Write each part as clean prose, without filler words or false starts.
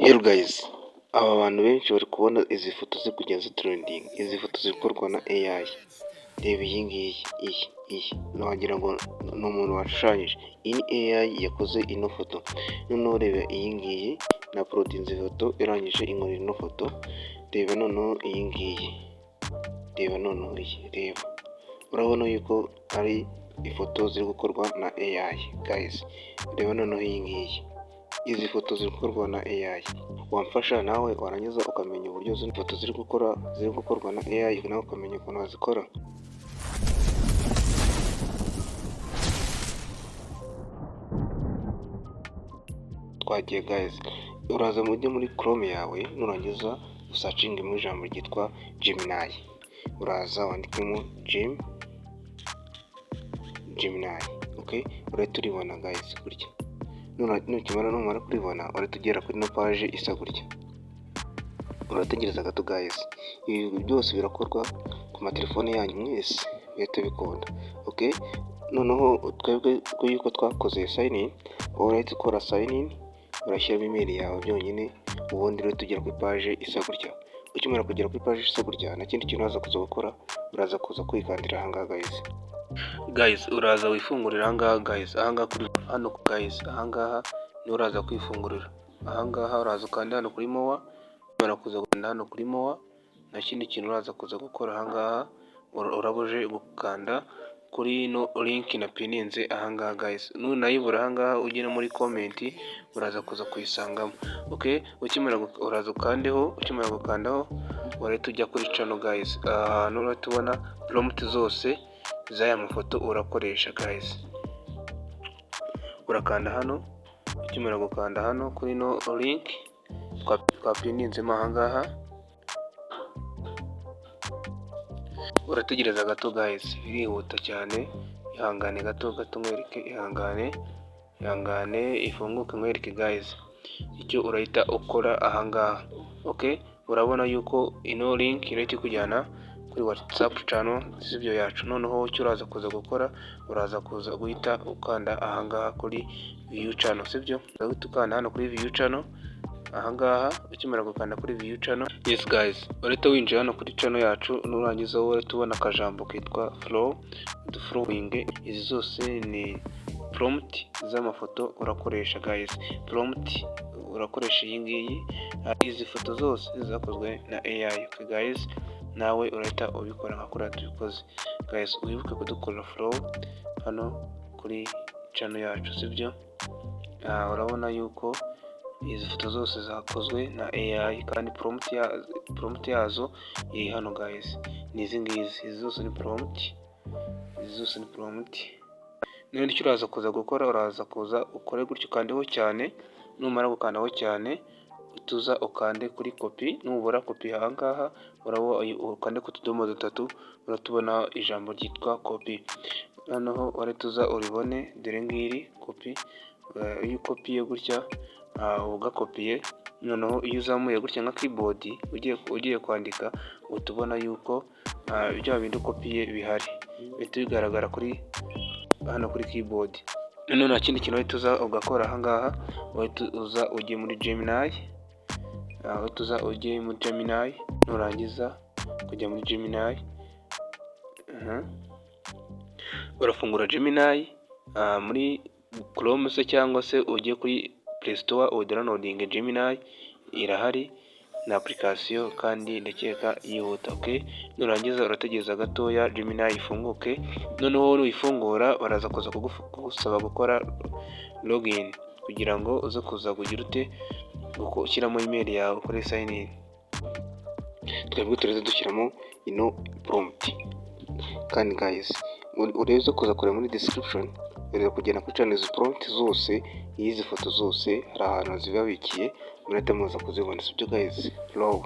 Hello guys, aba bantu benshi bari kubona izi foto ziri kugenda zitrendinga, izi foto zikorwa na AI. Reba iyi ngiyi, iyi wagira ngo ni umuntu washushanyije, iyi ni AI yakoze ino foto. Noneho reba iyi ngiyi, nauploadinze ifoto irangije inkorera ino foto. Reba noneho iyi ngiyi, reba noneho iyi, reba, urabona yuko ari ifoto ziri gukorwa na AI guys. Reba noneho iyi ngiyi, izi foto ziri gukorwa na AI. Wamfasha nawe warangiza ukamenya uburyo zino foto ziri gukorwa na AI, nawe ukamenya ukuntu wazikora. Twagiye guys, uraza mujye muri Chrome yawe, nurangiza usearchingemo ijambo ryitwa Gemini. Uraza wandikemo Gemini, okay, urahita uribona guys gutya. Nukimara numara kuribona, urahita ugera kuri ino page isa gutya. Urategereza gato guys, ibi byose birakorwa ku matelefone yanyu mwese, bihita bikunda. Okay, noneho twebwe yuko twakoze sign in, wowe urahita ukora sign in, urashyiramo email yawe byonyine, ubundi rero tugera kuri page isa gutya. Ukimara kugera kuri page isa gutya, nta kindi kintu uraza kuza gukora, uraza kuza kwikandira aha ngaha guys. Guys, uraza wifungurira aha ngaha guys, aha ngaha kuri hano guys, aha ngaha niho uraza kwifungurira. Aha ngaha uraza ukanda hano kuri more, numara kuza gukanda hano kuri more, nta kindi kintu uraza kuza gukora aha ngaha, uraba uje gukanda kuri ino link napininze aha ngaha guys. Nunayibura aha ngaha ujye no muri comment, uraza kuza kuyisangamo. Okay, ukimara uraza ukandeho, ukimara gukandaho urahita ujya kuri channel guys. Aha hantu urahita ubona prompt zose z'aya mafoto urakoresha guys. Urakanda hano, ukimara gukanda hano kuri ino link twapininzemo aha ngaha, urategereza gato guys, birihuta cyane, ihangane gato gato nkwereke, ihangane, ihangane ifunguke nkwereke guys icyo urahita ukora aha ngaha. Okay, urabona yuko ino link irahita ikujyana kuri WhatsApp channel sibyo yacu. Noneho icyo uraza kuza gukora, uraza kuza guhita ukanda aha ngaha kuri view channel, sibyo? Urahita ukanda hano kuri view channel aha ngaha. Ukimara gukanda kuri view channel, yes guys, urahita winjira hano kuri channel yacu. Nurangiza wowe urahita ubona akajambo kitwa follow, following. Izi zose ni prompt z'amafoto urakoresha guys. Prompt urakoresha iyi ngiyi, izi foto zose zakozwe na AI. Okay guys, nawe urahita ubikora nka kuriya tubikoze guys. Wibuke kudukorera follow hano kuri channel yacu, sibyo? Urabona yuko izi foto zose zakozwe na AI, kandi prompt yazo iri hano guys, ni izi ngizi. Izi zose ni prompt, izi zose ni prompt. Noneho icyo uraza kuza gukora, uraza kuza ukore gutyo, ukandeho cyane. Numara gukandaho cyane, tuza ukande kuri copy. Nubura copy aha ngaha, uraba ukande ku tudomo dutatu, uratubona ijambo ryitwa copy. Noneho urahita uza uribone, dore ngiri copy. Iyo ukopiye gutya, ugakopiye, noneho iyo uzamuye gutya nka keyboard ugiye kwandika, uhita ubona yuko bya bindi ukopiye bihari, bihita bigaragara kuri hano kuri keyboard. Noneho nta kindi kintu uhita uza ugakora aha ngaha, uhita uza ujye muri Gemini, uhita uza ujye muri Gemini. Nurangiza kujya muri Gemini, urafungura Gemini muri Chrome se, cyangwa se ujye kuri Play Store udownloadinge Gemini, irahari, ni application kandi ndakeka yihuta. Okay, nurangiza urategereza gatoya Gemini ifunguke. Noneho nuyifungura, baraza kuza kugusaba gukora login kugira ngo uze kuza kugira ute, ushyiramo email yawe, ukore sign in. Twebwe turahita dushyiramo ino prompt. Kandi guys, urebe kuza kureba muri description, ureba kugenda kuri channel, izi prompt zose y'izi foto zose hari ahantu zibabikiye, murahita muza kuzibona, sibyo guys? Follow,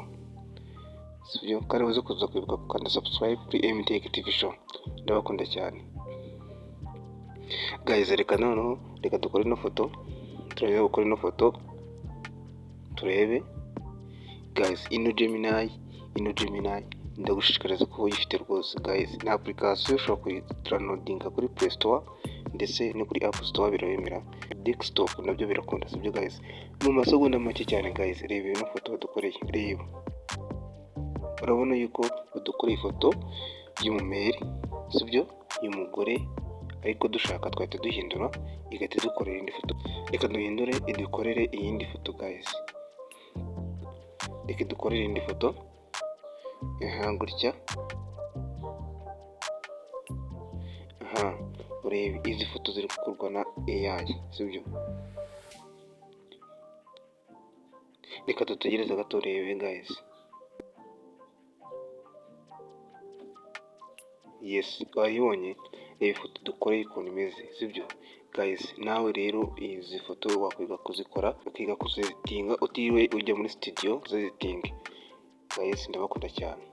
sibyo? Kandi uze kuza kwibuka gukanda subscribe kuri MTK TV Show. Ndabakunda cyane guys. Reka noneho reka dukore ino foto, turebe gukora ino foto turebe guys. Ino Gemini ndagushishikariza kuba uyifite rwose guys. Ni application ushobora kuyidownloadinga kuri Play Store. Ndetse no kuri App Store birabemera, desktop nabyo birakunda, sibyo guys? Mu masegonda make cyane guys, reba ino foto badukoreye. Reba, urabona yuko badukoreye ifoto y'umumeri, sibyo? Y'umugore. Ariko dushaka twahita duhindura, igahita idukorera indi foto. Reka duhindure, idukorere iyindi foto guys. Reka idukorere indi foto aha gutya. Aha urebe izi foto ziri gukorwa na AI, sibyo? Reka dutegereze gato urebe guys. Yes, wayibonye? Reba ifoto dukoreye ukuntu imeze, sibyo guys? Nawe rero izi foto wakwiga kuzikora, ukiga kuziditinga utiriwe ujya muri studio uzeditinge. Guys, ndabakunda cyane.